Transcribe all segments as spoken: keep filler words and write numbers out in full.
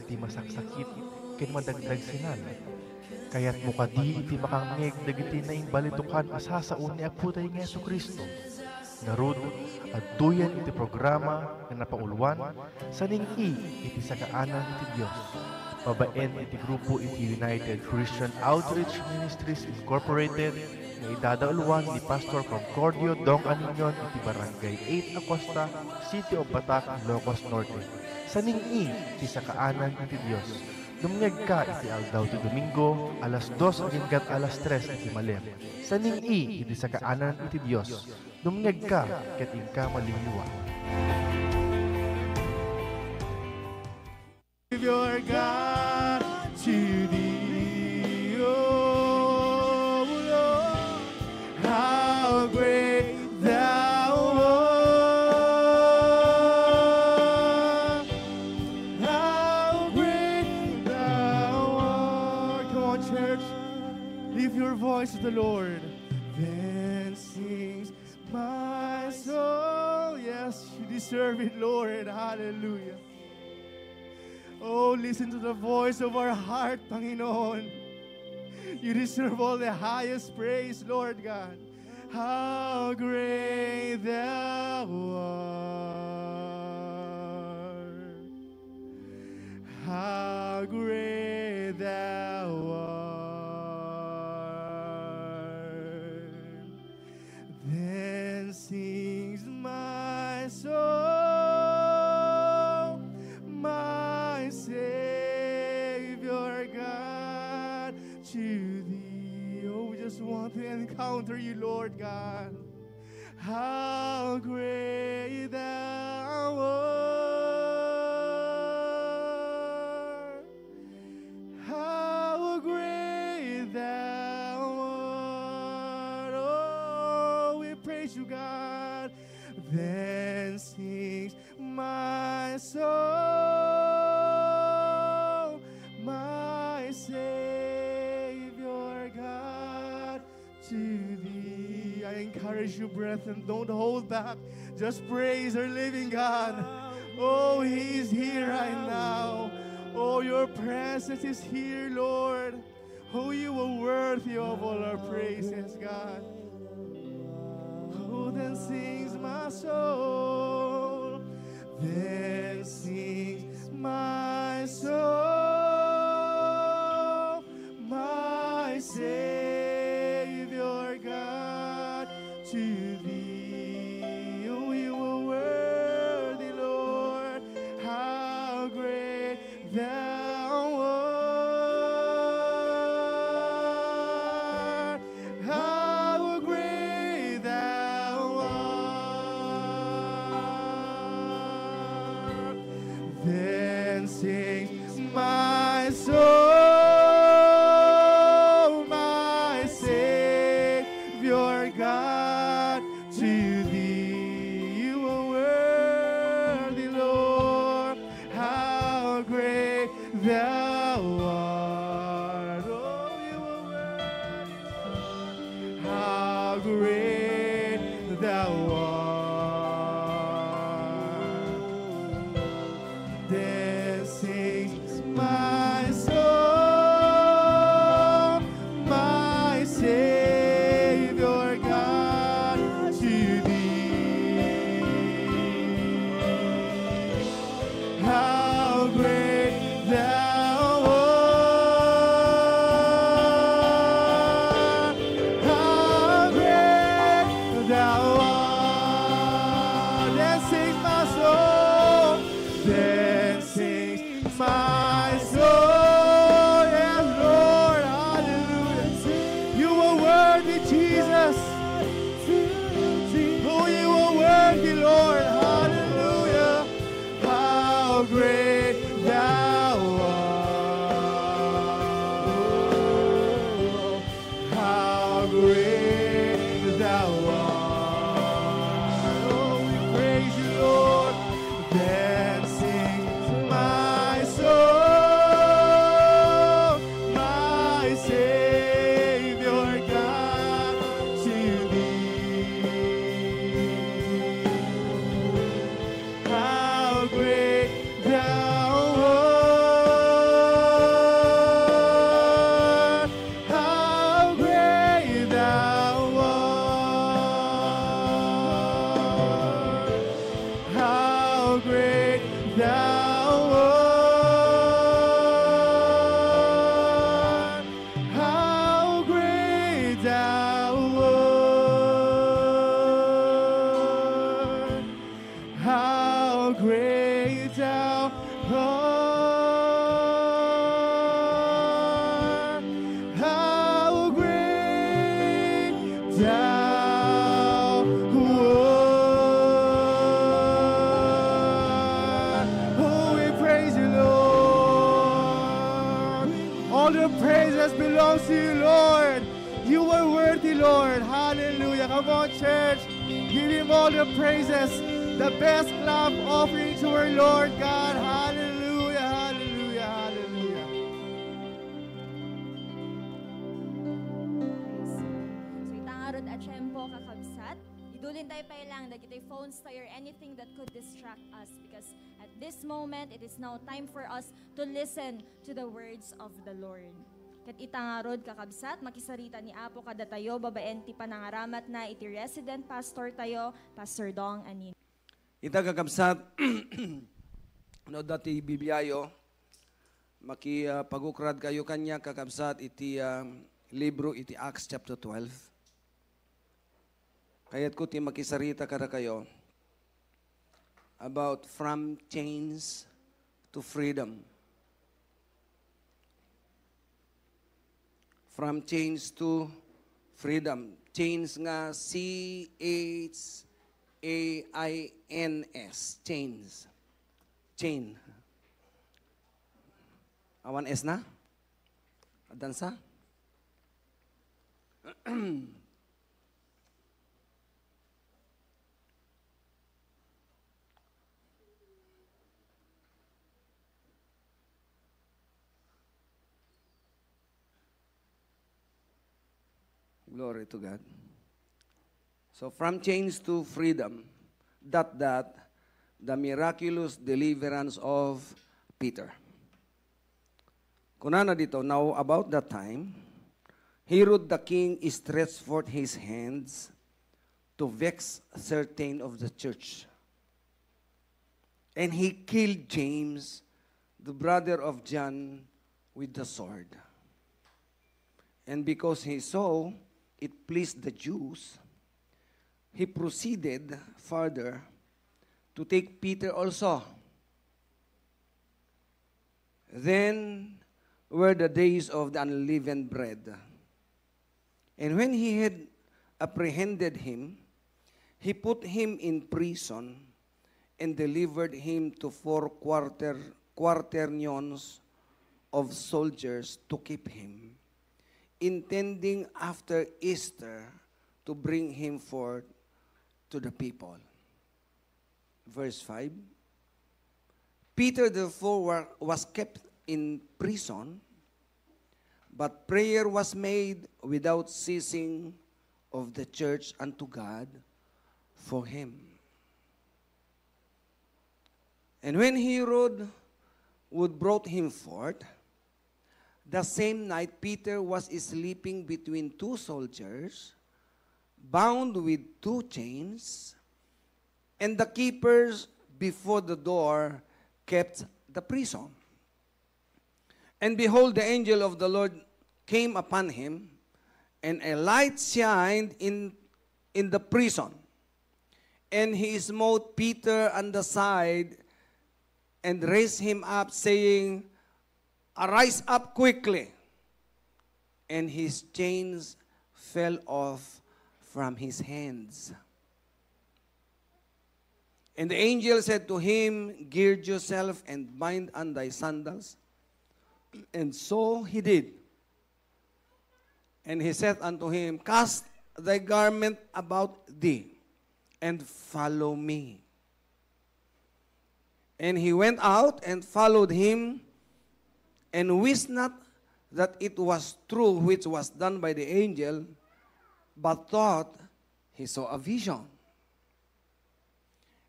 ti masaksakit ken madagdagsinan. Kayatmo kadi ti makangngeg dagiti naimbalitokan a sasao ni Apotayo nga Jesu-Cristo? Ngarud, adtoyen iti programa nga napauluan, Saning-i iti Sakaanan iti Dios, babaen iti grupo iti United Christian Outreach Ministries Incorporated nga idadauluan ni Pastor Concordio Dong Aninion iti Barangay eight Acosta, City of Batac, Ilocos Norte. Saning-i ti Sakaanan iti Dios. Dumngegka iti aldaw ti Domingo, alas dos agingga alas tres iti malem. Saning-i iti Sakaanan iti Dios. Dumngegka ket inka maliwliwa. Savior God, to thee, O Lord, how great thou art. How great thou art. Come on, church. Lift your voice to the Lord. Then sings my soul. Yes, you deserve it, Lord. Hallelujah. Oh, listen to the voice of our heart, Panginoon. You deserve all the highest praise, Lord God. How great thou art. How great thou art. Then sings my soul, my Savior God, to thee. Oh, we just want to encounter you, Lord God. How great thou art. How great thou art. Oh, we praise you, God. Then sings my soul, my Savior God, to thee. I encourage you, brethren, don't hold back. Just praise our living God. Oh, He is here right now. Oh, your presence is here, Lord. Oh, you are worthy of all our praises, God. Oh, then sings my soul. Then sings my soul, my Savior God, to thee. Oh, you are worthy, Lord. How great thou art. How great thou art. Then sings my soul, my Savior God, to thee. You are worthy, Lord. How great thou art. Oh, you are worthy, Lord. How great thou art. Then sings my soul, my Savior God, to thee. How great thou art, how great thou art. Then sings my soul, then sings my soul. Yes, Lord, hallelujah. You are worthy, Jesus. Oh, you are worthy, Lord. Hallelujah. How great thou art. How great thou art. Oh, we praise you, Lord. Then sings my soul. All the praises belongs to you, Lord. You are worthy, Lord. Hallelujah. Come on, church. Give him all the praises. The best clap offering to our Lord God. Hallelujah, hallelujah, hallelujah. So, ita ngarud a tiempo, kakabsat, idulin tayo pay lang dagiti phones tayo or anything that could distract us, because at this moment, it is now time for us to listen to the words of the Lord. Ket ita ngarud, kakabsat, makisarita ni Apo kadatayo babaen ti panangaramatna iti resident pastor tayo, Pastor Dong Anin. Ita, kakabsat, no, dati Bibliayo, maki, ah, pagukrad kayo kanya, kakabsat, iti, ah, libro iti Acts chapter twelve. Kayatko ti makisarita kadakayo about from chains to freedom. From chains to freedom. Chains nga C H A I N S. Chains. Chain. Awan S na? Addan sa? Glory to God. So, from chains to freedom, dot, dot, the miraculous deliverance of Peter. Kunana dito, now about that time, Herod the king stretched forth his hands to vex certain of the church. And he killed James, the brother of John, with the sword. And because he saw it pleased the Jews, he proceeded further to take Peter also. Then were the days of the unleavened bread. And when he had apprehended him, he put him in prison and delivered him to four quarter, quaternions of soldiers to keep him, intending after Easter to bring him forth to the people. Verse five. Peter therefore wa- was kept in prison, but prayer was made without ceasing of the church unto God for him. And when Herod would brought him forth, the same night Peter was sleeping between two soldiers, bound with two chains, and the keepers before the door kept the prison. And behold, the angel of the Lord came upon him, and a light shined in, in the prison. And he smote Peter on the side and raised him up, saying, "Arise up quickly." And his chains fell off from his hands. And the angel said to him, "Gird yourself and bind on thy sandals." And so he did. And he saith unto him, "Cast thy garment about thee, and follow me." And he went out and followed him, and wist not that it was true which was done by the angel, but thought he saw a vision.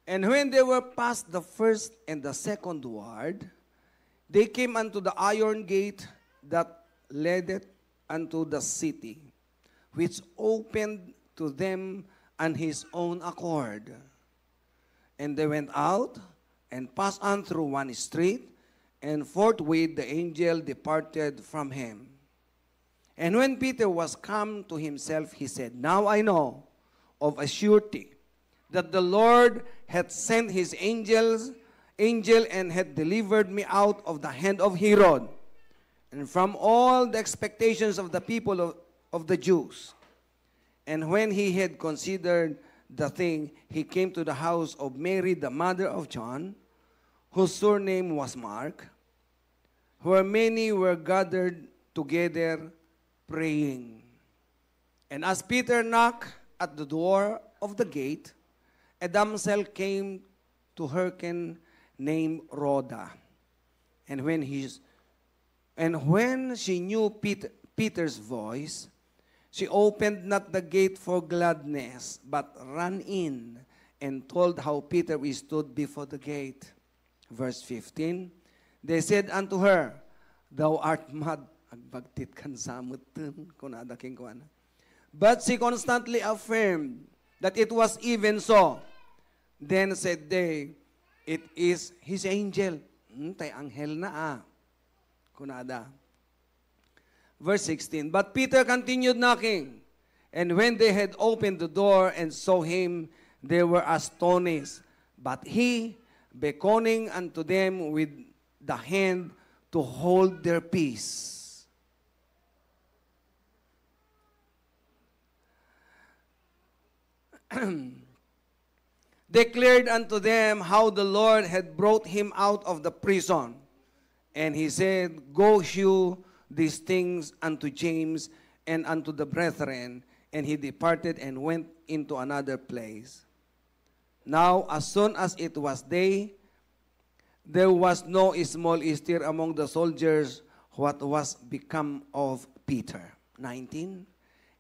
And when they were past the first and the second ward, they came unto the iron gate that leadeth unto the city, which opened to them on his own accord. And they went out and passed on through one street, and forthwith the angel departed from him. And when Peter was come to himself, he said, "Now I know of a surety that the Lord hath sent his angels, angel and hath delivered me out of the hand of Herod, and from all the expectations of the people of, of the Jews." And when he had considered the thing, he came to the house of Mary, the mother of John, whose surname was Mark, where many were gathered together praying. And as Peter knocked at the door of the gate, a damsel came to hearken, named Rhoda. And when he, and when she knew Pet-, Peter's voice, she opened not the gate for gladness, but ran in and told how Peter stood before the gate. Verse fifteen, they said unto her, "Thou art mad." Agbagtit kan sa metten, kunada kenkuana. But she constantly affirmed that it was even so. Then said they, "It is his angel." Hmm, tay anghel na, ah. Kunada. Verse sixteen, but Peter continued knocking, and when they had opened the door and saw him, they were astonished. But he, beckoning unto them with the hand to hold their peace, declared unto them how the Lord had brought him out of the prison. And he said, "Go shew these things unto James and unto the brethren." And he departed and went into another place. Now, as soon as it was day, there was no small stir among the soldiers what was become of Peter. Nineteen.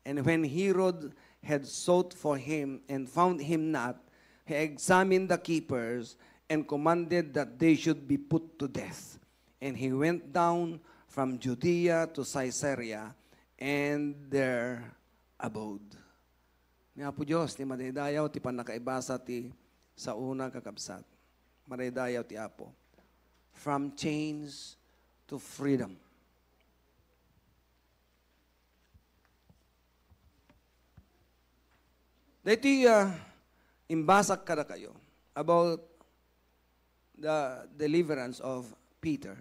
And when Herod had sought for him and found him not, he examined the keepers and commanded that they should be put to death. And he went down from Judea to Caesarea and there abode. Ni Apo Dios, ti madaydayaw ti pannakaibasa ti saona, kakabsat. Madaydayaw ti Apo. From chains to freedom. Daytoy, ah, imbasak kadakayo about the deliverance of Peter,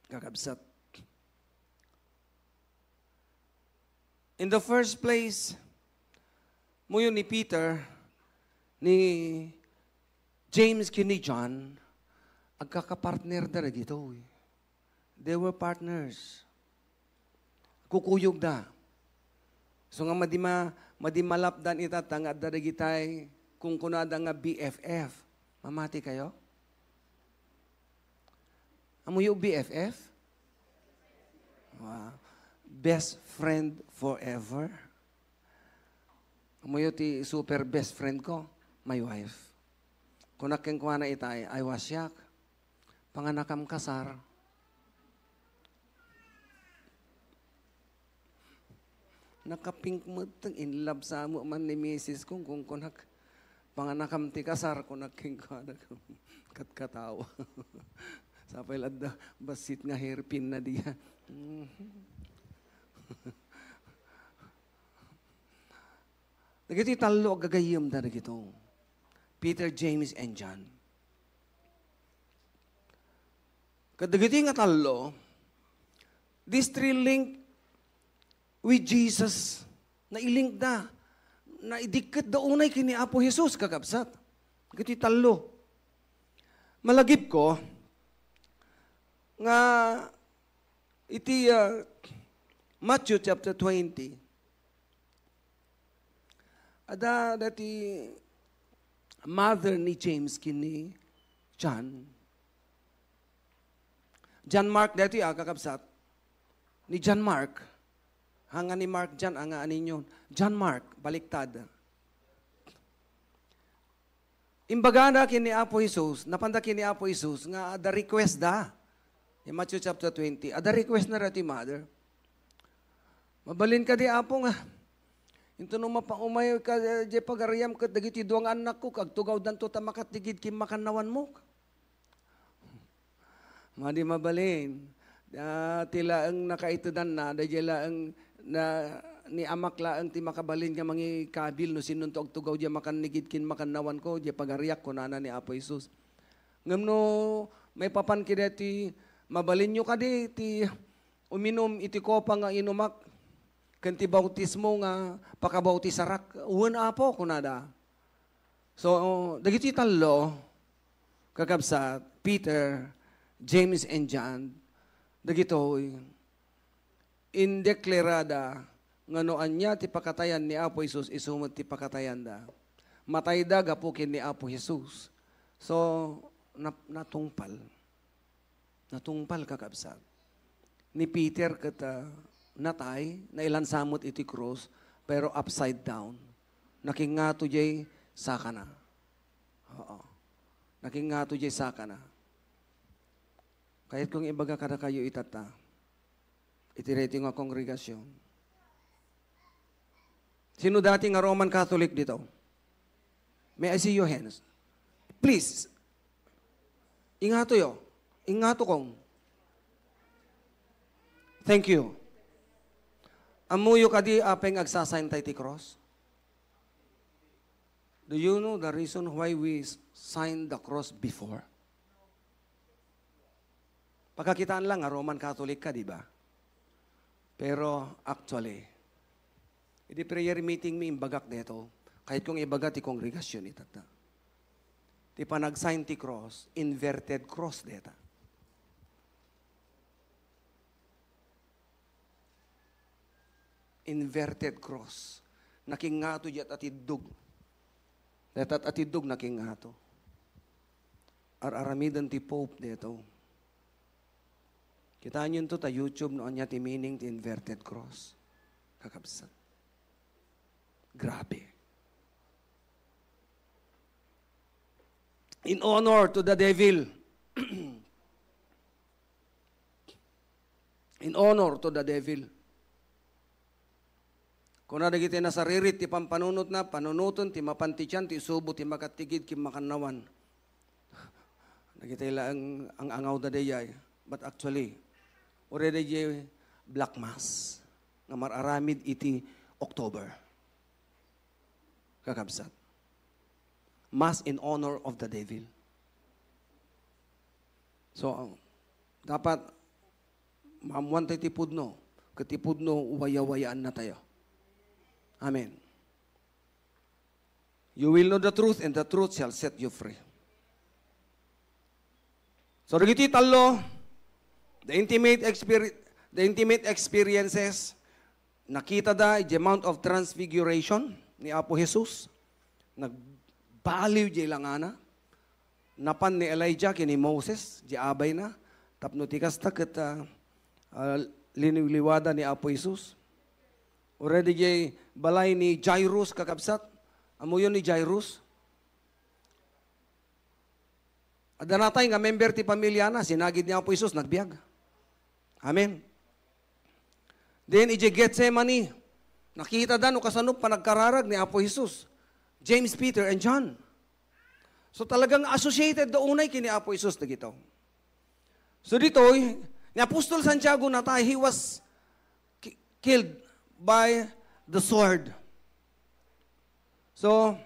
kakabsat. In the first place, muyo ni Peter, ni James ken ni John, agkakapartner da dagitoy. They were partners. Kukuyogda. So nga madi ma-, madi malapdan ita ta nga adda dagitay kunkunada nga B F F. Mamati kayo? Amoyo B F F? Wow. Best friend forever. Amoyo ti super best friend ko, my wife. Kunak kenkuana itay, "Ay, wa siak. Panganakam kasar." Nakapink met, in love sa mo man ni misis ko, kunkunak, "Panganakam ti kasar," kunak kenkuana. Katkatawa. Sapay la adda bassit nga hairpin na diya. Dagiti tallo, aggagayyemda dagito. Peter, James, and John. Kadagiti nga tallo, these three link with Jesus. Nailinkda. Naidikketda unay ken ni Apo Jesus, kakabsat. Dagiti tallo. Malagipko nga iti, ah, Matthew chapter twenty, adda dati mother ni James ken ni John. John Mark dati, ah, kakabsat. Ni John Mark. Haan nga ni Mark John, haan nga aninyon. John Mark, baliktad. Imbagada ken ni Apo Jesus, napanda ken ni Apo Jesus nga adda request da. In Matthew chapter twenty, adda request na dati mother. "Mabalin kadi, Apo, nga intono mapaumay ka, eh, diay pagariam ket dagiti dua nga annakko, agtugawdanto ta makatnigid ken makannawanmo." Madi mabalin. Ah, ti laeng nakaitedanna, daydiay laeng na, ni Amak laeng ti makabalin nga mangikabil no sinonto agtugaw diay makannigid ken makannawanko, diay pagariak, kunana ni Apo Jesus. Ngem no maipapan kadi ti, "Mabalinyo kadi ti uminum iti kopa nga inumak ken ti bautismo nga pakabautisarek?" "Wen, Apo," kunada. So, dagiti tallo, kakabsat, Peter, James, and John, dagitoy, indeklarada nga no ania ti pakatayan ni Apo Jesus, isu met ti pakatayanda. Matayda gapu ken ni Apo Jesus. So, nap-, natungpal. Natungpal, kakabsat. Ni Peter ket, ah, natay, nailansa met iti krus, pero upside down. Nakingngato jay sakana. Oo. Nakingngato jay sakana. Kayatko nga ibaga kadakayo itatta. Iti daytoy nga kongregasyon. Sino dati nga Roman Catholic dito? May I see your hands? Please. Ingato yo. Ingato kong. Thank you. Ammoyo kadi apay nga agsasaynta iti cross? Do you know the reason why we s-, sign the cross before? Pagkakitaan lang nga Roman Catholic ka, di ba? Pero actually, idi prayer meeting mi, imbagak dito, kayatko nga ibaga ti kongregasyon itatta. Ti panag-sign ti cross, inverted cross dita. Inverted cross. Nakingngato diay atiddog. Dayta atiddog nakingngato. Ar-aramiden ti Pope dito. Kitaenyo to ta YouTube no ania ti meaning ti inverted cross. Kakabsat. Grabe. In honor to the devil. In honor to the devil. Kuna dagiti nasaririt ti pampanunotna, panunoten ti mapan ti tian, ti isubo ti makatigid ken makannawan. Dagiti laeng ang-angawda dayay. But actually, already black mass nga mar-aramid iti October. Kakabsat. Mass in honor of the devil. So, ang, dapat maammuan tayo ti pudno, ket ti pudno, wayawayaannatayo. Amen. You will know the truth, and the truth shall set you free. So, dagiti tallo, the intimate exper-, the intimate experiences, nakitada idiay Mount of Transfiguration ni Apo Jesus. Nagbaliw idiay langana. Napan ni Elijah ken ni Moses, idiay abayna. Tapno ti kasta ket, ah, ah, liniwliwada ni Apo Jesus. Already idiay balay ni Jairus, kakabsat. Ammoyon ni Jairus? Adda natay nga member ti pamiliana, sinagid ni Apo Jesus, nagbiag. Amen. Then, idiay Getsemani, nakitada no kasano panagkararag ni Apo Jesus. James, Peter, and John. So, talagang associated da unay ken ni Apo Jesus dagito. So, ditoy, ni Apostol Santiago natay, he was ki-, killed by the sword. So,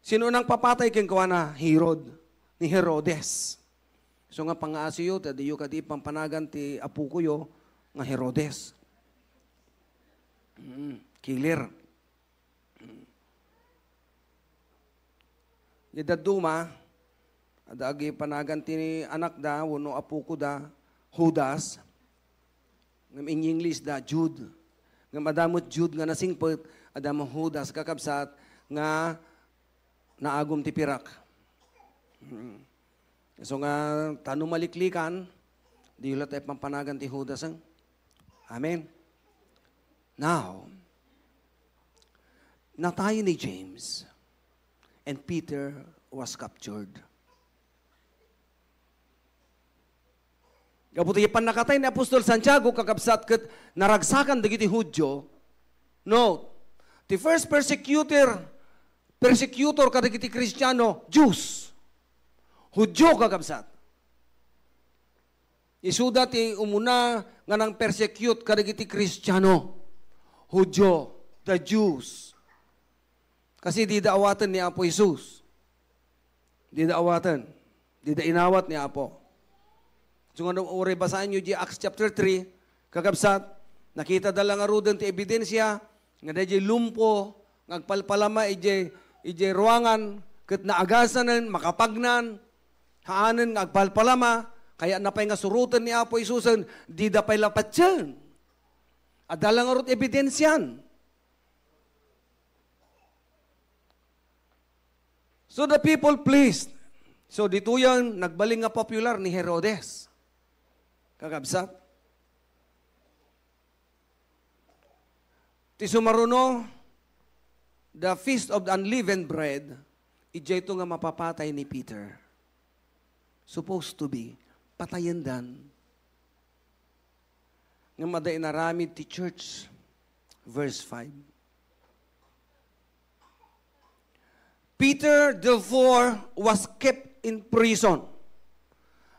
sino nang papatay kenkuana? Herod, ni Herodes. So nga pangaasiyo, ta diyo kadi pampanagan ti apokoyo nga Herodes. Mm, killer. Diay dadduma, adda agipanagan ti anakda wenno apokoda, Judas. Ngem in English da, Jude. Ngem adda met Jude nga nasingpet, adda met Judas, kakabsat, nga naagum ti pirak. Mm. So nga, ta no maliklikan, diyo la tayo pampanagan ti Judas, eh. Amen. Now, natay ni James, and Peter was captured. Gapu ti pannakatay ni Apostol Santiago, kakabsat, ket naragsakan dagiti Judio. No. Ti first persecutor, persecutor kadagiti Kristiano, Jews. Judio, kakabsat. Isuda ti umuna nga nang-persecute kadagiti Kristiano. Judio, the Jews. Kasi dida awaten ni Apo Jesus. Dida awaten. Dida inawat ni Apo. So nga no, uray basaenyo di Acts chapter three, kakabsat, nakitada la ngaruden ti ebidensia nga daydiay lumpo nga agpalpalama idiay, idiay ruangan, ket naagasanen, makapagnan, haanen nga agpalpalama, kayatna pay nga suroten ni Apo Jesusen, dida pay la patien. Adda la ngarud ebidensian. So the people pleased. So ditoyen, nagbalin nga popular ni Herodes. Kakabsat. Ti sumaruno, the Feast of the Unleavened Bread, idiayto nga mapapatay ni Peter. Supposed to be, patayendan. Ngem adda inaramid ti church. Verse five. Peter therefore was kept in prison,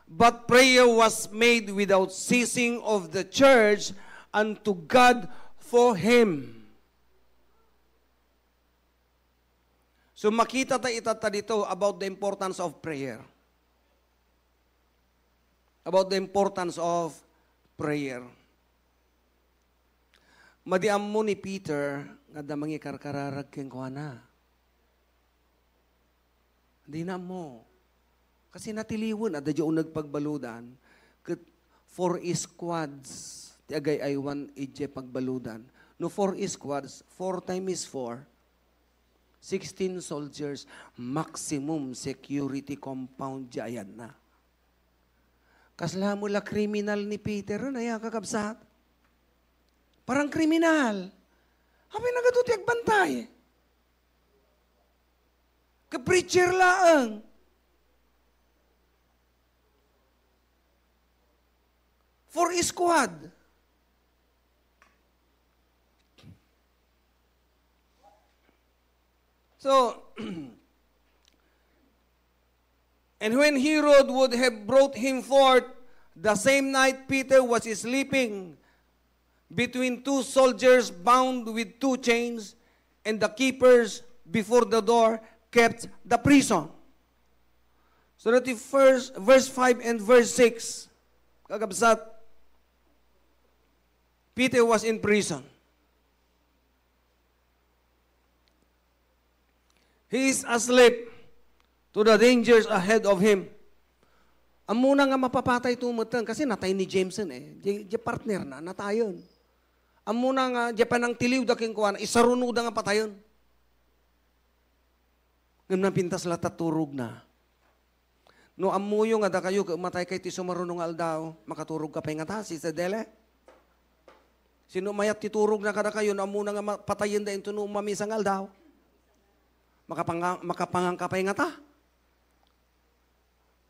but prayer was made without ceasing of the church unto God for him. So makita ta itatta dito about the importance of prayer. About the importance of prayer. Madi ammo ni Peter nga adda mangikarkararag kenkuana. Dina ammo. Kasi natiliwen, adda diay uneg pagbaludan, ket four squads ti agay-aywan idiay pagbaludan. No four squads, four times four, sixteen soldiers, maximum security compound diay ayanna. Kasla met la kriminal ni Peter, aya, kakabsat? Parang kriminal. Apay nagadu ti agbantay? Ka-preacher laeng. Four squad. So, and when Herod would have brought him forth, the same night Peter was sleeping between two soldiers bound with two chains, and the keepers before the door kept the prison. So that the first, verse five and verse six, kakabsat, Peter was in prison. He is asleep to the dangers ahead of him. Ammona nga mapapatay to metten, kasi natay ni Jameson eh. Di, di partner na, natayen. Ammona nga, di panangtiliwda kenkuana, isarunoda nga patayen. Ngem napintas la ta turogna. No ammoyo nga dakayo ket umatay kay ti sumaruno nga aldaw, makaturog ka pay ngata, Sister Dele? Sino mayat ti turogna kadakayo no ammona nga ma-, patayenda intono mamisa nga aldaw? Makapanga-, makapangan ka pay ngata?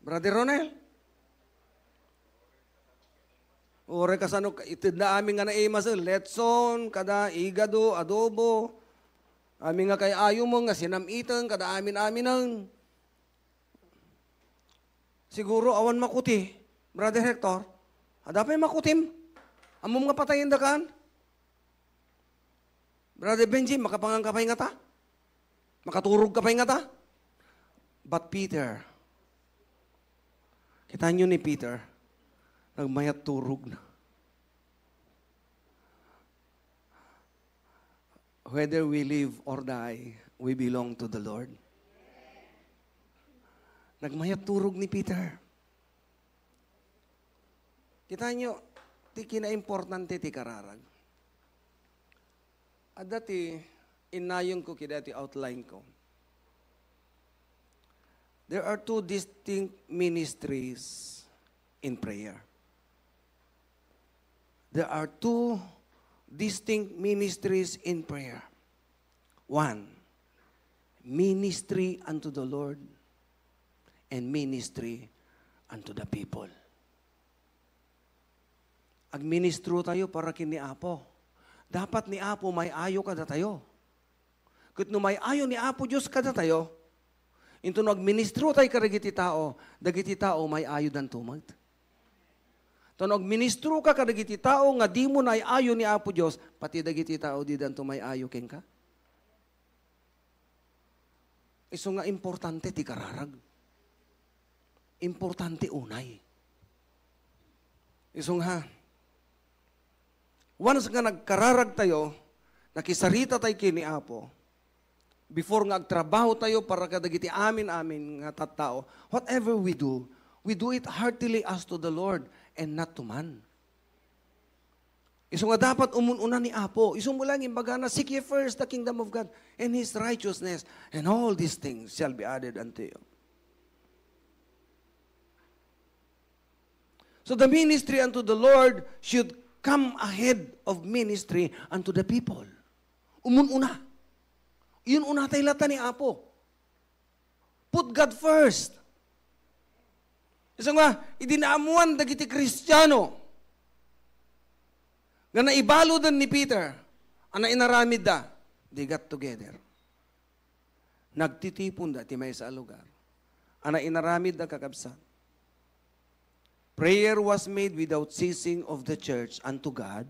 Brother Ronel? Uray kasano, itedna amin nga naimasen, letson, kada igado, adobo. Amin nga kay-ayo mo nga sinam-iten, kada amin-aminen. Siguro awan makuti, Brother Hector. Adda pay makutim? Ammom nga patayen dakan? Brother Benji, makapangan ka pay ngata? Makaturog ka pay ngata? But Peter, kitaenyo ni Peter, nagmayat turogna. Whether we live or die, we belong to the Lord. Nagmayat turog ni Peter. Kitaenyo, ti kinaimportante ti kararag. Adda ti innayonko kadagiti outline ko. There are two distinct ministries in prayer. There are two distinct ministries in prayer. One, ministry unto the Lord and ministry unto the people. Agministro tayo para ken ni Apo. Dapat ni Apo may-ayo kadatayo. Ket no may-ayo ni Apo Dios kadatayo, intono agministro tayo kadagiti tao, dagiti tao may-ayodanto met. Ta no agministro ka kadagiti tao nga dimo nay-ayo ni Apo Dios, pati dagiti tao didanto may-ayo kenka. Isu nga importante ti kararag. Importante unay. Isu nga, once nga nagkararag tayo, nakisarita tayo ken ni Apo, before nga agtrabaho tayo para kadagiti amin-amin nga tattao, whatever we do, we do it heartily as to the Lord and not to man. Isu nga dapat umun-una ni Apo. Isu met laeng imbagana, "Seek ye first the kingdom of God and His righteousness, and all these things shall be added unto you." So the ministry unto the Lord should come ahead of ministry unto the people. Umun-una. Iyun-unatay latta ni Apo. Put God first. Isu nga, idi naammuan dagiti Kristiano nga naibaluden ni Peter a nainaramidda, they got together. Nagtitiponda iti maysa a lugar. A nainaramidda, kakabsat. Prayer was made without ceasing of the church unto God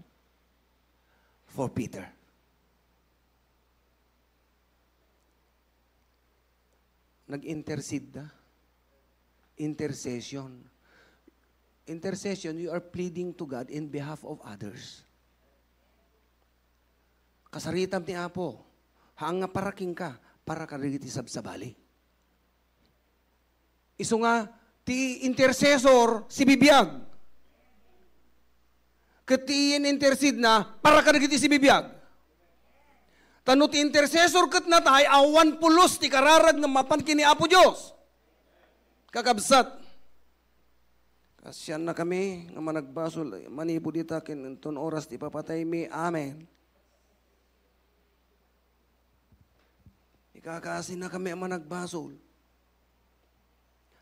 for Peter. Nag-intercede da. Intercession. Intercession, you are pleading to God in behalf of others. Kasaritam ti Apo, haan nga para kenka, para kadagiti sabsabali. Isu nga, ti intercessor, sibibiag. Ket ti in-intercede na, para kadagiti sibibiag. Ta no ti intercessor ket natay, awan pulos ti kararag nga mapan ken ni Apo Dios. Kakabsat, kasiannakami nga managbasol manipud ita ken inton oras ti ipapataymi. Amen. Ikakasiannakami a managbasol.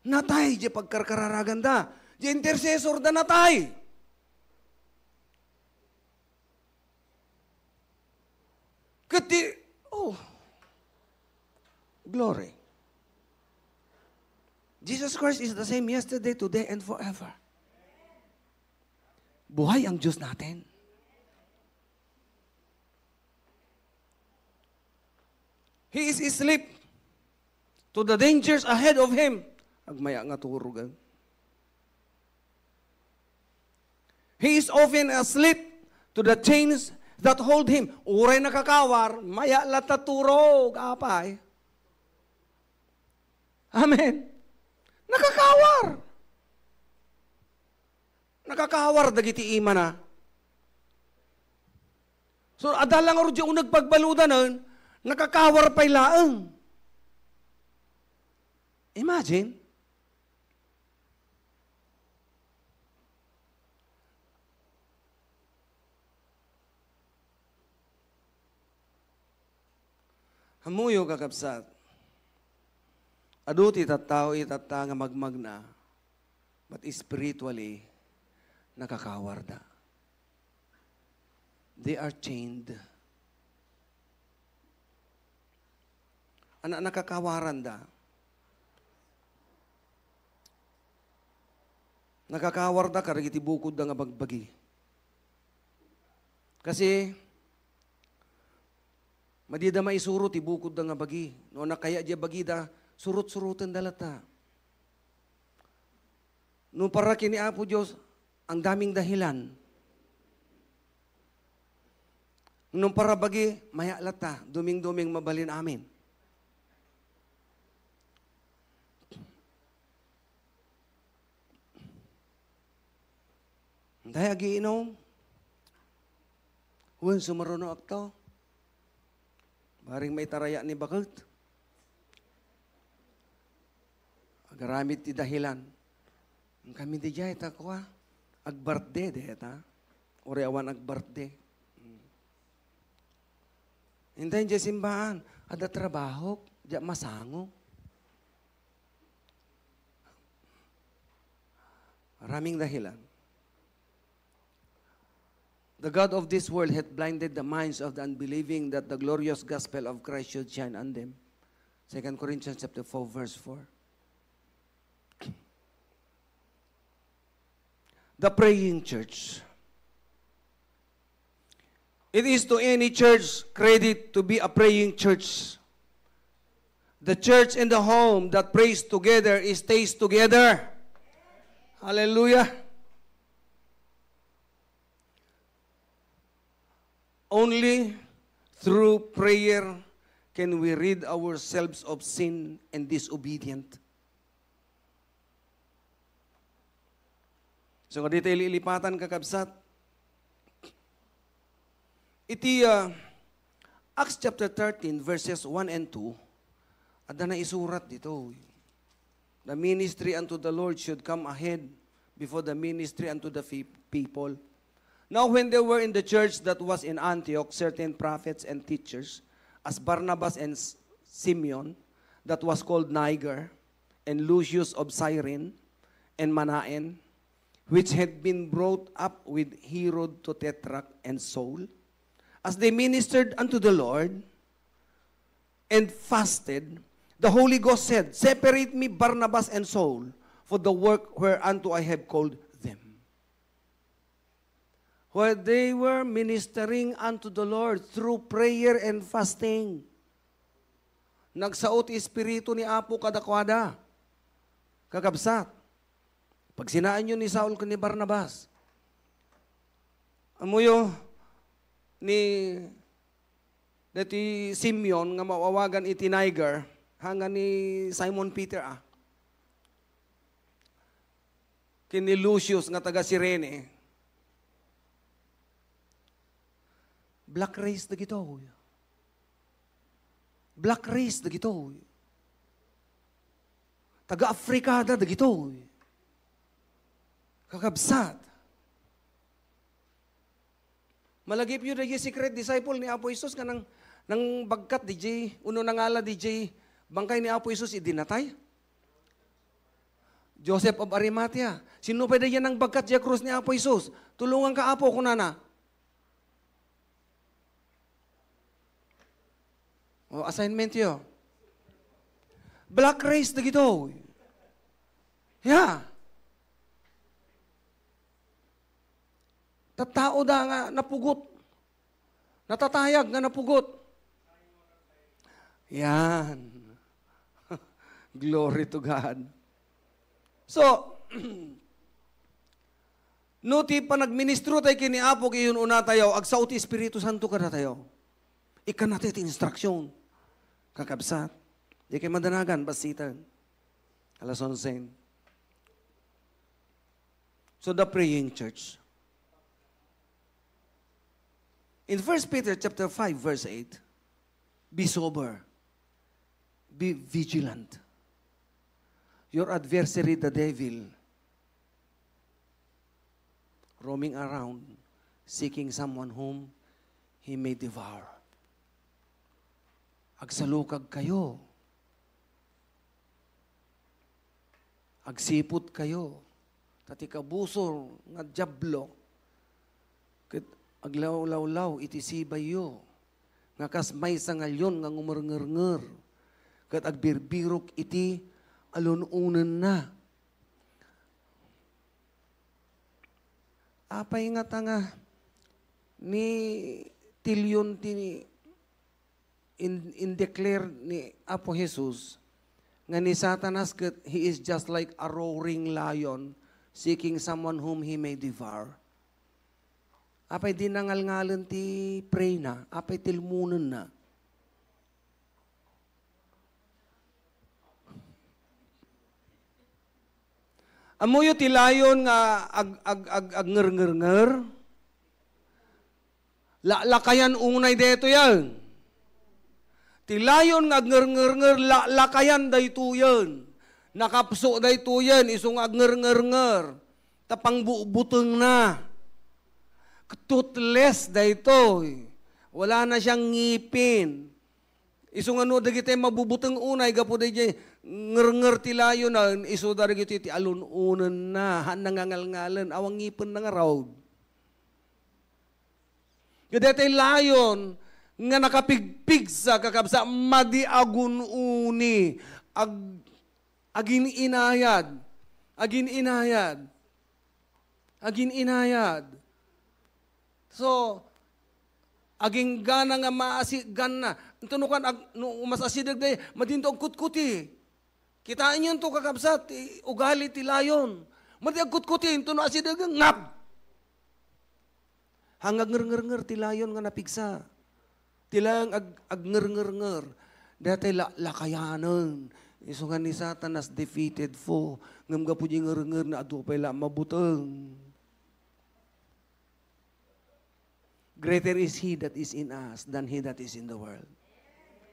Natay diay pagkarkararaganda. Diay intercessor da natay. Ket ti, oh, glory. Jesus Christ is the same yesterday, today, and forever. Buhay ang Diyos natin. He is asleep to the dangers ahead of him. Agmaya nga turogan. He is often asleep to the chains that hold him. Uray nakakawar, maya latta turog, apay. Amen. Nakakawar. Nakakawar dagiti imana. So, adda la ngarud diay uneg pagbaludanen, nakakawar pay laeng. Imagine. Ammoyo, kakabsat, adu ti tattao itatta nga magmagna, but spiritually, nakakawarda. They are chained. Ana, nakakawaranda. Nakakawarda kadagiti bukodda nga bagbagi. Kasi, madida maisuro ti bukodda nga bagi. No nakaya diay bagida, surot-surotenda latta. No para ken ni Apo Dios, ang daming dahilan. No para bagi, maya latta, dumingduming mabalin amin. Dayta agiinom. Wen, sumarunoakto. Bareng maitaraya ni baket. Agaramid ti dahilan. Kami diay ta kua, agbirthday dayta. Uray awan agbirthday. Intayen diay simbaan, adda trabahok, diak masango. Maraming dahilan. The god of this world hath blinded the minds of the unbelieving, that the glorious gospel of Christ should shine on them. Second Corinthians chapter four, verse four. The praying church. It is to any church credit to be a praying church. The church and the home that prays together, it stays together. Hallelujah. Only through prayer can we rid ourselves of sin and disobedient. So, nga dita ililipatan, kakabsat, Iti, ah, Acts chapter thirteen, verses one and two, adda naisurat dito. The ministry unto the Lord should come ahead before the ministry unto the fe-, people. Now, when there were in the church that was in Antioch certain prophets and teachers, as Barnabas and S-, Simeon, that was called Niger, and Lucius of Cyrene, and Manaen, which had been brought up with Herod the Tetrarch and Saul, as they ministered unto the Lord and fasted, the Holy Ghost said, "Separate me Barnabas and Saul for the work whereunto I have called them." While they were ministering unto the Lord through prayer and fasting, nagsao ti Espiritu ni Apo kadakuada. Kakabsat, pagsinaanyo ni Saul ken ni Barnabas. Ammoyo ni dati Simeon nga maawagan iti Niger, hanga ni Simon Peter, ah. Ken ni Lucius nga taga Cirene. Black race dagitoy. Black race dagitoy. Taga Afrikada dagitoy. Kakabsat. Malagipyo dayjay secret disciple ni Apo Jesus nga nang, nangbagkat dayjay, uno nangala dayjay bangkay ni Apo Jesus idi natay? Joseph of Arimathea. Sinno pay dayjay nangbagkat diay krus ni Apo Jesus? "Tulonganka, Apo," kunana. O, assignment yo. Black race dagitoy. Yeah. Tattao da nga napugot. Natatayag nga napugot. Yan. Glory to God. So, no ti panagministro tayo ken ni Apo, ket inun-una tayo, agsao ti Espiritu Santo kadatayo. Ikkana tayo ti instruction. Kakabsat, di kayo madanagan, bassit. Alas onse. So the praying church. In First Peter chapter five, verse eight, "Be sober, be vigilant. Your adversary, the devil, roaming around, seeking someone whom he may devour." Agsalukag kayo. Agsipud kayo, ta ti kabusor nga Diablo ket aglawlawlaw iti sibayyo, nga kas maysa nga leon nga ngumerngernger, ket agbirbirok iti alun-onenna. Apay ngata nga ni ti leon ti in, in-declare ni Apo Jesus nga ni Satanas ket he is just like a roaring lion seeking someone whom he may devour. Apay di nangalngalen ti prayna? Apay ti lmunenna? Ammoyo ti layon nga ag-, ag-, ag-, agngerngerngeer? Laklakayan unay daytoyen. Ti layon nga agngerngerngeer, laklakayan daytoyen. Nakapso daytoyen, isu nga agngerngerngeer. Ta pangbutbutengna. Toothless daytoy. Wala na siyang ngipin. Isu nga no dagiti mabubuteng unay gapu daydiay ngernger ti layonen, isuda dagiti ti alun-onenna, haan nangangalngalen, awan ngipenna ngarud. Ket daytoy layon nga nakapigpigsa, kakabsat, madi agun-oni, ag-, agin-inayad, agin-inayad, agin-inayad. So, aginggana nga maasiganna. Ento no kan ag-, no mas asideg day, madinto agkutkuti. Kitaenyo to, kakabsat, ti ugali ti layon. Madi agkutkuti, ento no asideg, ngap! Haan nga agngerngerngeer ti layon nga napigsa. Ti layon ag-, agngerngerngeer. Daytoy la-, lakayanen. Isu nga ni Satanas defeated foe. Ngem gapu di ngerngerna, adu pay la mabuteng. Greater is he that is in us than he that is in the world.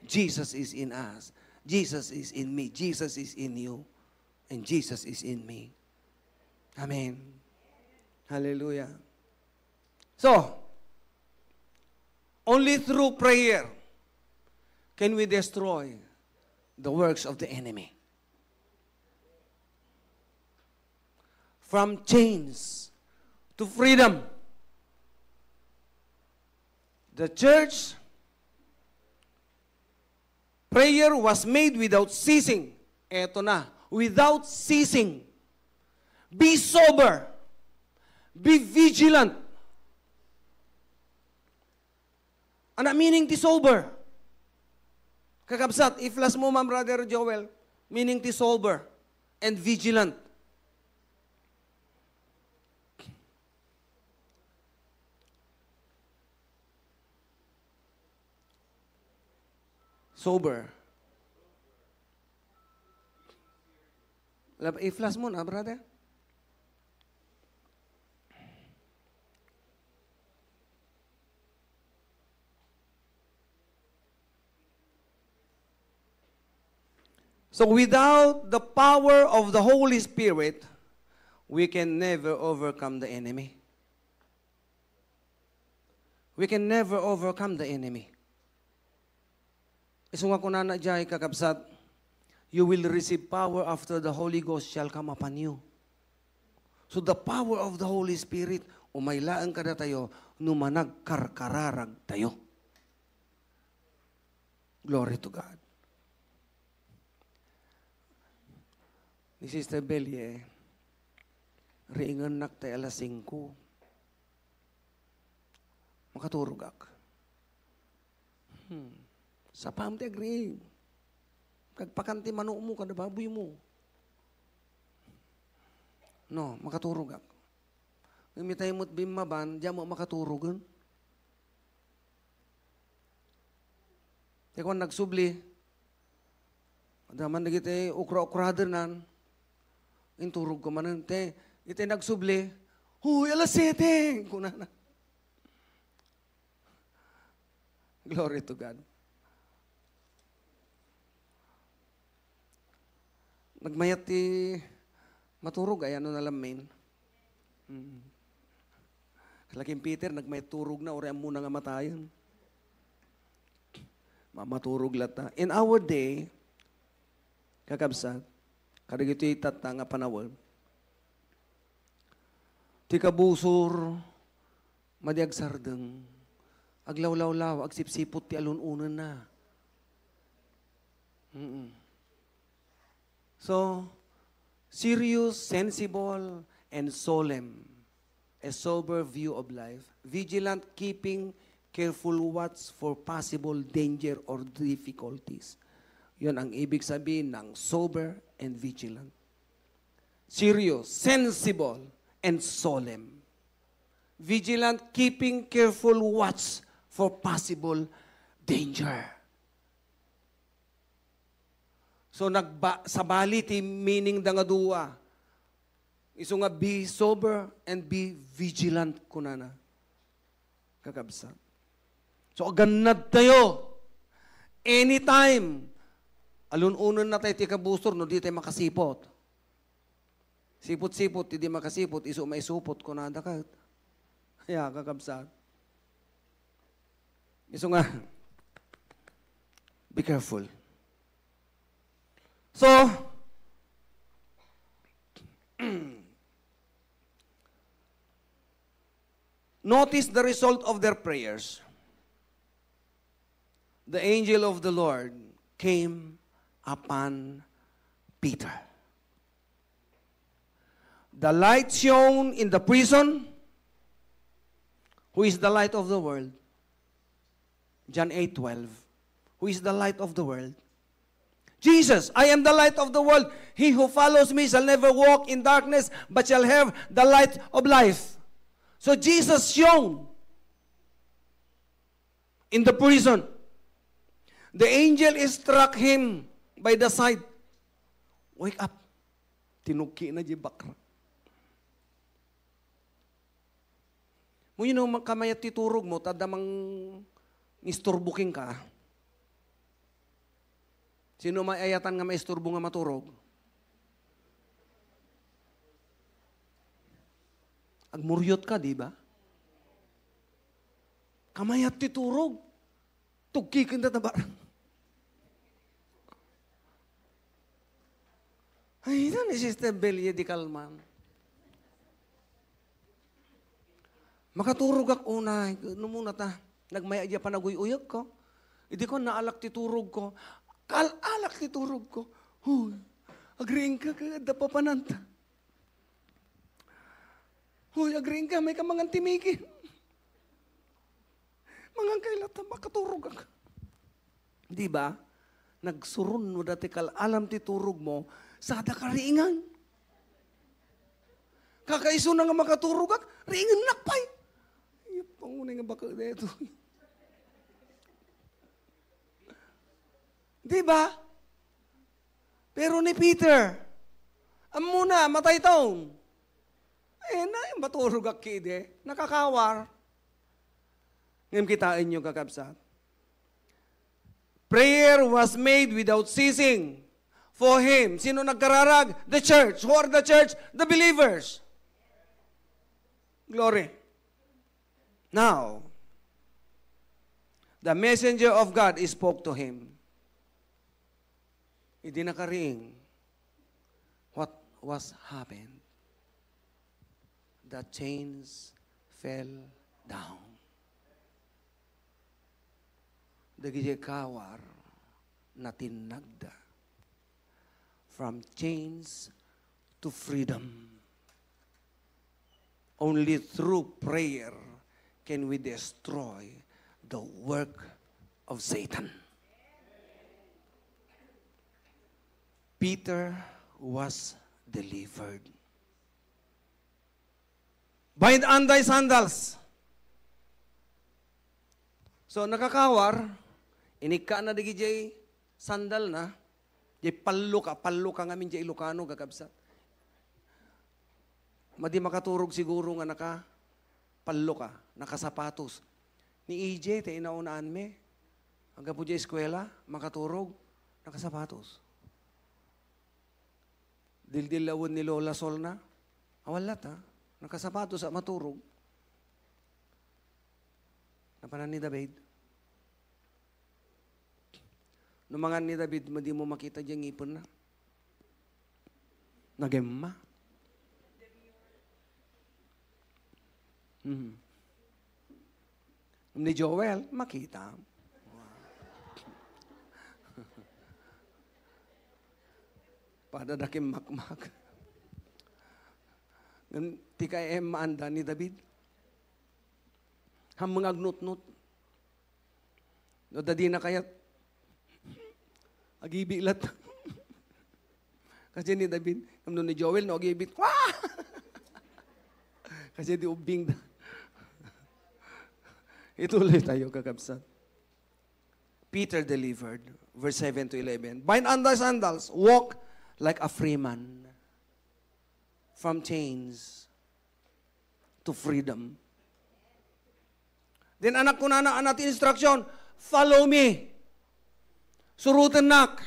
Jesus is in us. Jesus is in me. Jesus is in you. And Jesus is in me. Amen. Hallelujah. So, only through prayer can we destroy the works of the enemy. From chains to freedom. The church prayer was made without ceasing. Eto na, without ceasing. Be sober. Be vigilant. Ano meaning ti sober? Kakabsat, i-flash mo man, Brother Joel, meaning ti sober and vigilant. Sober. Lab-, i-flash mo na, brother. So without the power of the Holy Spirit, we can never overcome the enemy. We can never overcome the enemy. Isu nga kunana diay, kakabsat, "You will receive power after the Holy Ghost shall come upon you." So the power of the Holy Spirit, umay laeng kadatayo no managkarkararag tayo. Glory to God. Ni Sister Belie, riingennak tay alas singko. Makaturogak. Hmm. Sapam ti agriing. Kagpakan ti manokmo kada baboymo. No, makaturogak. Ngem itay met bimmaban, diak met makaturogen. Ti kuan, nagsubli. Adda man dagiti ukra-ukradenan. Inturogko manen. Te, itay nagsubli, "Hoy, alas siete!" kunana. Glory to God. Nagmayat ti maturog, ay, ano na lang, men? Mm. Laking Peter, nagmayat turogna, uray ammona nga matayen. Ma-, maturog latta. In our day, kakabsat, kadagitoy tatta nga panawen, ti kabusor, madi agsardeng, aglawlawlaw, agsipsipot ti alun-onenna. Mm-mm. So, serious, sensible, and solemn. A sober view of life. Vigilant, keeping careful watch for possible danger or difficulties. Yun ang ibig sabihin ng sober and vigilant. Serious, sensible, and solemn. Vigilant, keeping careful watch for possible danger. So, nagba-, sabali ti meaning da nga dua. Isu nga, "Be sober and be vigilant," kunana. Kakabsat. So, agannad tayo. Anytime. Alun-onen na tayo ti kabusor no di tayo makasipot. Sipot-sipot, ti di makasipot, isu maisupot, kunada ket. Ya, kakabsat. Isu nga, be careful. So, notice the result of their prayers. The angel of the Lord came upon Peter. The light shone in the prison. Who is the light of the world? John eight twelve. Who is the light of the world? Jesus, "I am the light of the world. He who follows me shall never walk in darkness, but shall have the light of life." So Jesus shone in the prison. The angel struck him by the side. "Wake up." Tinukki na di bakra. Wenno, ma-, kamayat ti turogmo, ta adda mangisturbo kenka. Sino may ayatan nga maisturbo nga maturog? Agmuryotka, di ba? Kamayat ti turog. Tugkiken ta tabar. Ay, ita ni Sister Belia di Calman. Makaturogak unay, no muna ta. Nagmaya dia panaguy-uyekko. Idi ko, naalak ti turogko. Kal-alak ti turogko. Huy, agriingka, adda papananta. Huy, agriingka, mayka mangan ti Mickey. Mangan kay latta, makaturogak. Di ba? Nagsuron no dati kal-alam ti turogmo, sada ka riingan. Kakaisuna nga makaturogak, riingennak pay. Ay, pangunay nga baka daytoy. Di ba? Pero ni Peter, ammona, matay taon. Eh, na, maturogak kidi. Nakakawar. Ngem kitaenyo, kakabsat. Prayer was made without ceasing for him. Sino nagkararag? The church. Who are the church? The believers. Glory. Now, the messenger of God spoke to him. Idi nakariing, what was happened? The chains fell down. Dagiti kawar, natinnagda. From chains to freedom. Only through prayer can we destroy the work of Satan. Peter was delivered. Bind on thy sandals. So, nakakawar, inikka na dagiti sandal na, di palloka, palloka ngamin di Ilocano, kakabsat. Madi makaturog siguro nga naka, palloka, nakasapatos. Ni E J, ti inaunaan mi, aggapu di eskwela, makaturog, nakasapatos. Dildilawen ni Lola Sol na. Awan latta. Nakasapatos a maturog. Napanan ni David. No mangan ni David, madi mo makita diay ngipenna. Nagemma. Mhm. Ni Joel, makita. Padadakim makmak. Ngem ti kay Emma anda ni David. Hammeng agnutnot. No, dadi na kayat. Agibi lat. Kasi ni David, no ni Joel, no, agibi. Wah! Kasi di ubing da. Ituloy tayo, kakabsat. Peter delivered, verse seven to eleven. Bind on thy sandals, walk like a free man. From chains to freedom. Then, anak, kunana, anak ti instruction, "Follow me." Surotennak.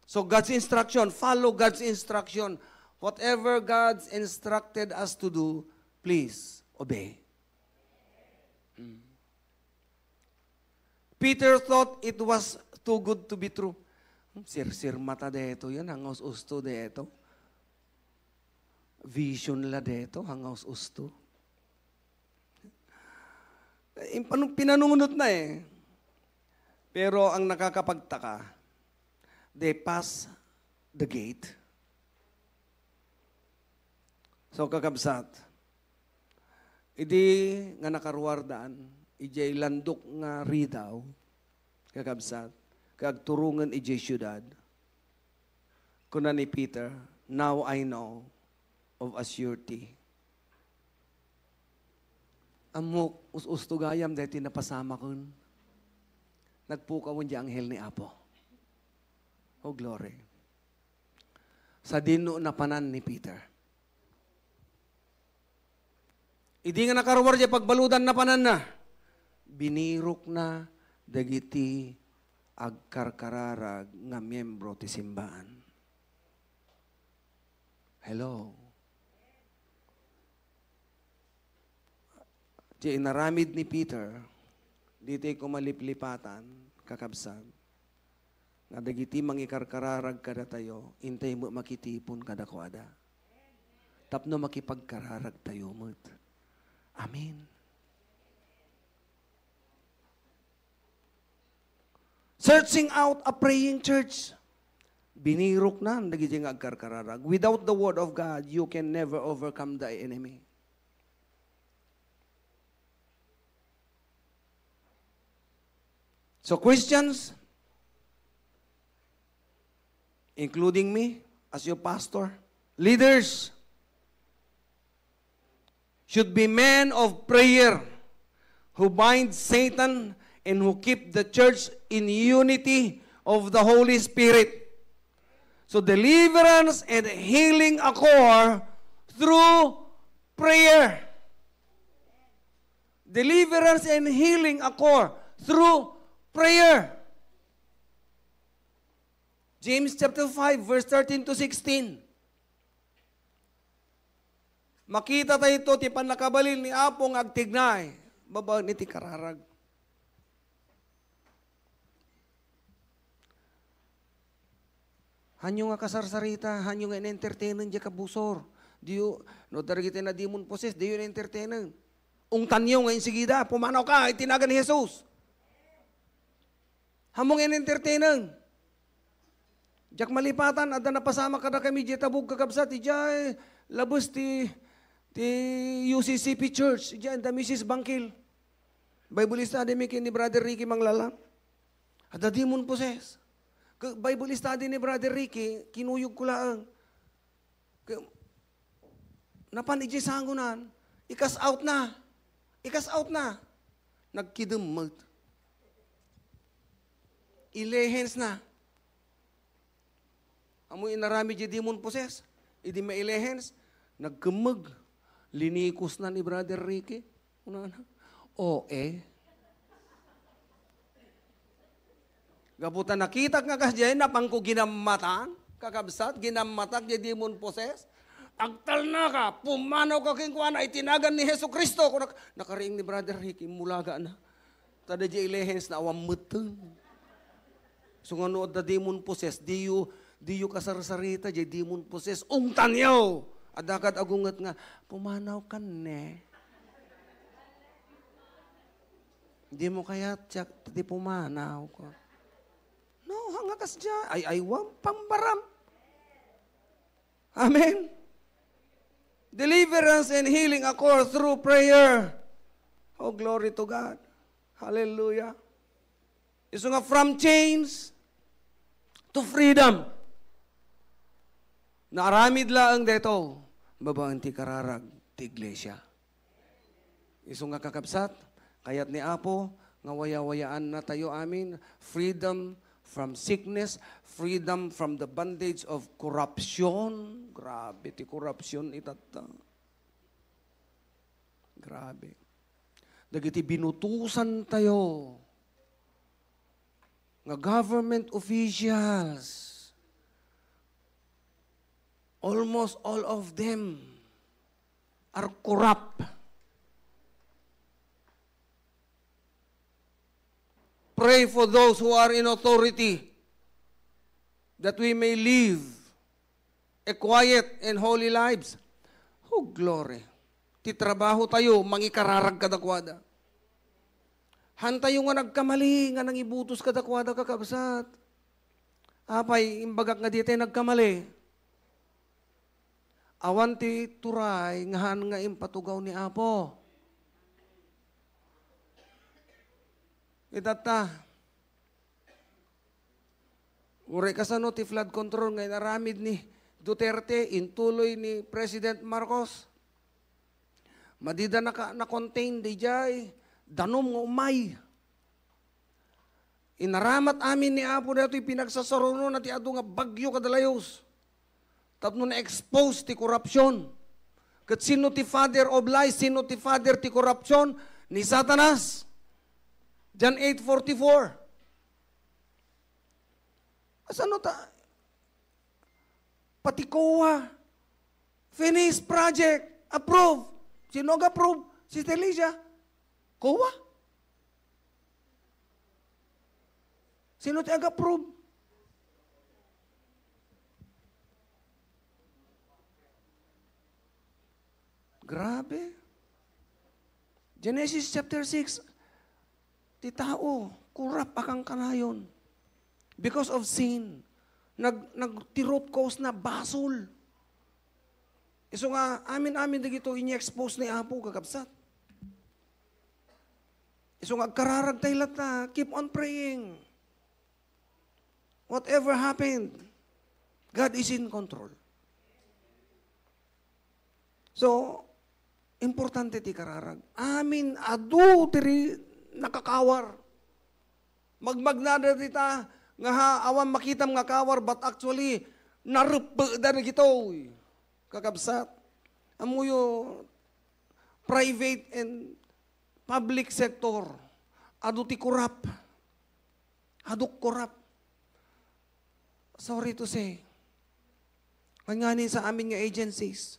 So, God's instruction, follow God's instruction. Whatever God's instructed us to do, please obey. Mm. Peter thought it was too good to be true. Hmm, sirsir mata deto yan, hangaus-usto deto. Vision la deto, hangaus-usto. Eh, panu-, pinanunot na eh. Pero ang nakakapagtaka, they pass the gate. So, kakabsat, idi nga nakaruardan, idiay landok nga ridaw, kakabsat, kag turongen idiay siudad, kuna ni Peter, "Now I know of a surety." Ammok, us-usto gayam daytoy napasamaken. Nagpukawen di anghel ni Apo. Oh, glory. Sadino napanan ni Peter? Idi nga nakaruar diay pagbaludan napananna, binirokna dagiti agkarkararag nga miembro ti simbaan. Hello? Diay inaramid ni Peter, ditoy kumaliplipatan, kakabsat, nga dagiti mangikarkararag kadatayo, intay met makitipon kadakuada. Tapno makipagkararagtayo met. Amen. Searching out a praying church. Biniroknan dagiti nga agkarkararag. Without the word of God, you can never overcome the enemy. So Christians, including me as your pastor, leaders, should be men of prayer who bind Satan and who keep the church in unity of the Holy Spirit. So deliverance and healing occur through prayer. Deliverance and healing occur through prayer. James chapter five, verse thirteen to sixteen. Makita tayo ito ti pannakabalin ni Apo nga agtignay babaen iti kararag. Hanyo nga kasarsarita, hanyo nga in-entertainen diay kabusor. Diyo, no, dagiti na demon possessed, diyo in-entertainen. Ungtanyo nga insigida, pumanaw ka, iti nagan ni Jesus. Hammong in-entertainen. Diak malipatan, adda napasamak kadakami diay tabog, kakabsat, idiay labes ti, ti U C C P Church, idiay adda Missus Bangkil. Bible study mi ken ni Brother Ricky Manglala. Adda demon possessed. Ke-, Bible study ni Brother Ricky, kinuyog ko laeng. Ke-, napan idiay sangonan, i-cast out na. I-cast out na. Nagkidem met. Ilehens na. Ammo inaramid diay demon possessed. Idi mailehens, nagkemmeg. Linikosna ni Brother Ricky. Kunana, "O, eh." Gapu ta nakitak nga kasdiay, napanko ginammatan, kakabsat, ginammatak diay demon possessed. "Agtalnaka, pumanawka kenkuana iti nagan ni Jesu-Cristo." Kunak, nakariing ni Brother Ricky, immulagana. Ta diay ilehens na awan metten. So nga no adda demon possessed, diyo, diyo kasarsarita diay demon possessed. Ungtanyo! Adda kad agunget nga, "Pumanaw kan ne." Dimo kayat ti pumanaw ko. No, hanga kasdiay. Ay, aywan, pambaram. Amen. Deliverance and healing occur through prayer. Oh, glory to God. Hallelujah. Isu nga from chains to freedom. Naaramid laeng daytoy babaen ti kararag ti iglesia. Isu nga kakabsat, kayat ni Apo nga wayawayaannatayo amin, freedom from sickness, freedom from the bondage of corruption. Grabe ti corruption itatta. Grabe. Dagiti binutosantayo nga government officials, almost all of them are corrupt. Pray for those who are in authority, that we may live a quiet and holy lives. Oh, glory. Ti trabahotayo, mangikararag kadakuada. Hantayo nga nagkamali, nga nangibutos kadakuada, kakabsat. Apay, imbagak nga ditay nagkamali. Awan ti turay nga han nga impatugaw ni Apo. Itatta, uray kasano ti flood control nga inaramid ni Duterte, intuloy ni President Marcos. Madida naka-, na-contain diay danum nga umay. Inaramat amin ni Apo daytoy pinagsasarunona ti adu nga bagyo kada layus. Tapno na-expose ti korupsyon. Ket sino ti father of lies? Sino ti father ti korupsyon? Ni Satanas. John eight forty-four. Asano ta? Pati COA. Finished project. Approve. Sino ag-approve? Sister Alicia. COA. Sino ti ag-approve? Grabe. Genesis chapter six, ti tao, kurap a kankanayon. Because of sin, nag-, nag-, ti root cause na basol. Isu nga, amin-amin dagito, ini-expose ni Apo, kakabsat. Isu nga, agkararag tayo latta, keep on praying. Whatever happened, God is in control. So, importante ti kararag. Amin, adu ti ri-, nakakawar. Magmagnada dita nga ha, awan makitam nga kawar, but actually, nareppeda na gitoy. Kakabsat, ammoyo, private and public sector, adu ti korap. Adu korap. Sorry to say. Ania ngamin sa amin nga agencies.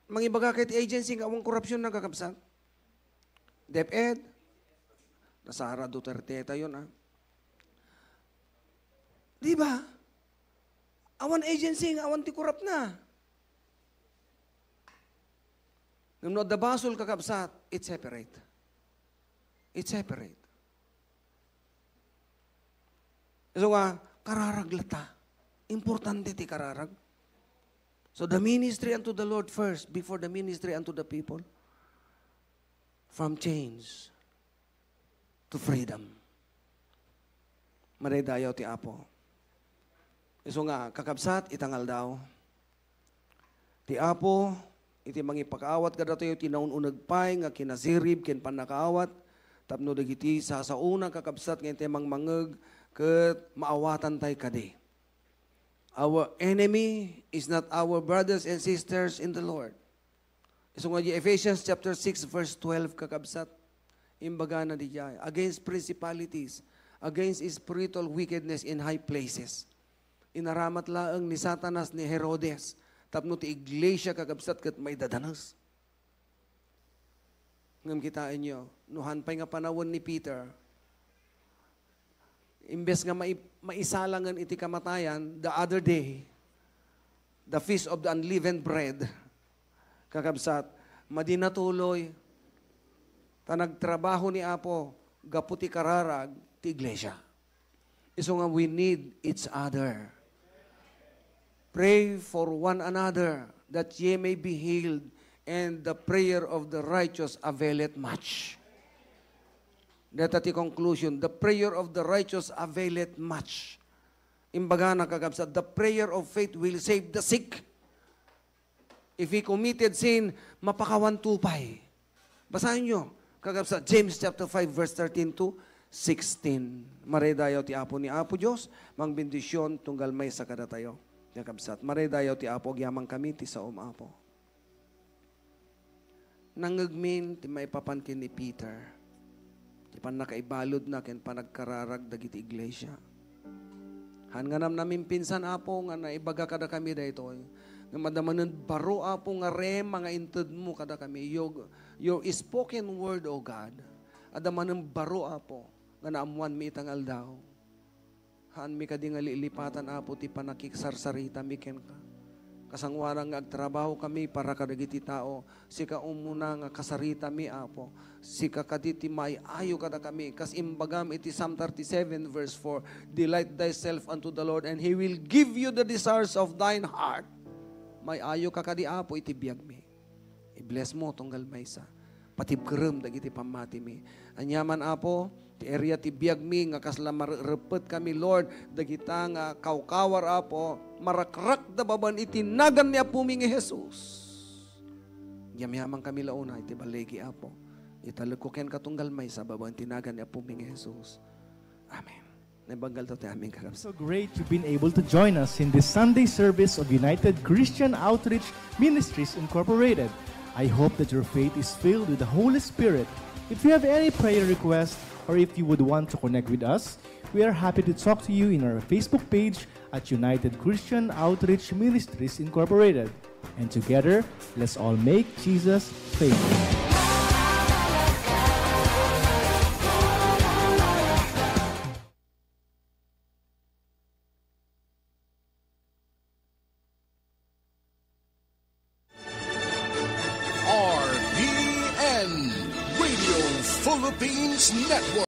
Mangibaga kay ti agency nga awan korupsyon, kakabsat. DepEd, na Sara Duterte tayo na. Di ba? Awan agency nga awan ti korap na. Ngem no adda basol, kakabsat, it's separate. It's separate. So nga, kararag latta. Importante ti kararag. So the ministry unto the Lord first, before the ministry unto the people. From chains to freedom. Madaydayaw ti Apo. Isu nga, kakabsat, ita nga aldaw, ti Apo, iti mangipakaawat kadatayo ti naun-uneg pay nga kinasirib ken pannakaawat, tapno dagiti sasaona, kakabsat, nga intay mangmangngeg ket maawatantay kadi. Our enemy is not our brothers and sisters in the Lord. Isu nga di Ephesians chapter six, verse twelve, kakabsat, imbagana diay, against principalities, against spiritual wickedness in high places. Inaramat laeng ni Satanas ni Herodes tapno ti iglesia, kakabsat, ket maidadanes. Ngem kitaenyo, no han pay nga panawen ni Peter, imbes nga mai-, maisalangen iti kamatayan, the other day, the Feast of the Unleavened Bread, kakabsat, madi natuloy, ta nagtrabaho ni Apo gapu ti kararag ti iglesia. Isu nga, we need each other. Pray for one another that ye may be healed, and the prayer of the righteous availeth much. Data ti conclusion, the prayer of the righteous availeth much. Imbagana, kakabsat, the prayer of faith will save the sick. If he committed sin, mapakawanto pay. Basaenyo, kakabsat, James chapter five, verse thirteen to sixteen. Madaydayaw ti Apo ni Apo Dios, mangbendision tunggal maysa kadatayo. Kakabsat, madaydayaw ti Apo, agyamankami ti saom, Apo. Nangngegmin ti maipapan ken ni Peter, ti pannakaibaludna ken panagkararag dagiti iglesia. Han nga namnamimpinsan, Apo, nga naibaga kadakami daytoy. Ngem adda manen baro, Apo, nga rema nga intedmo kadakami. Your, your spoken word, O God. Adda manen baro, Apo, nga naammoanmi ita nga aldaw. Haanmi kadi nga lilipatan, Apo, ti pannakisarsaritami kenka. Kasangoanan nga agtrabahokami para kadagiti tao, sika umuna nga kasaritami, Apo. Sika kadi ti maay-ayo kadakami. Kas imbagam iti Psalm thirty-seven verse four, "Delight thyself unto the Lord, and He will give you the desires of thine heart." Maay-ayoka kadi, Apo, iti biagmi. I-bless mo tunggal maysa. Patibkerem dagiti pammatimi. Aniaman, Apo, ti area ti biagmi nga kasla marereppetkami, Lord, dagita nga kawkawar, Apo, marakrakda babaen iti nagan ni Apomi nga Jesus. Yamyamankami la una iti baligi, Apo. Italekko kenka tunggal maysa babaen ti nagan ni Apomi nga Jesus. Amen. Naibaggal to ti amin, kakabsat. So great you've been able to join us in this Sunday service of United Christian Outreach Ministries Incorporated. I hope that your faith is filled with the Holy Spirit. If you have any prayer request or if you would want to connect with us, we are happy to talk to you in our Facebook page at United Christian Outreach Ministries Incorporated. And together, let's all make Jesus famous. R P N Radio Philippines Network.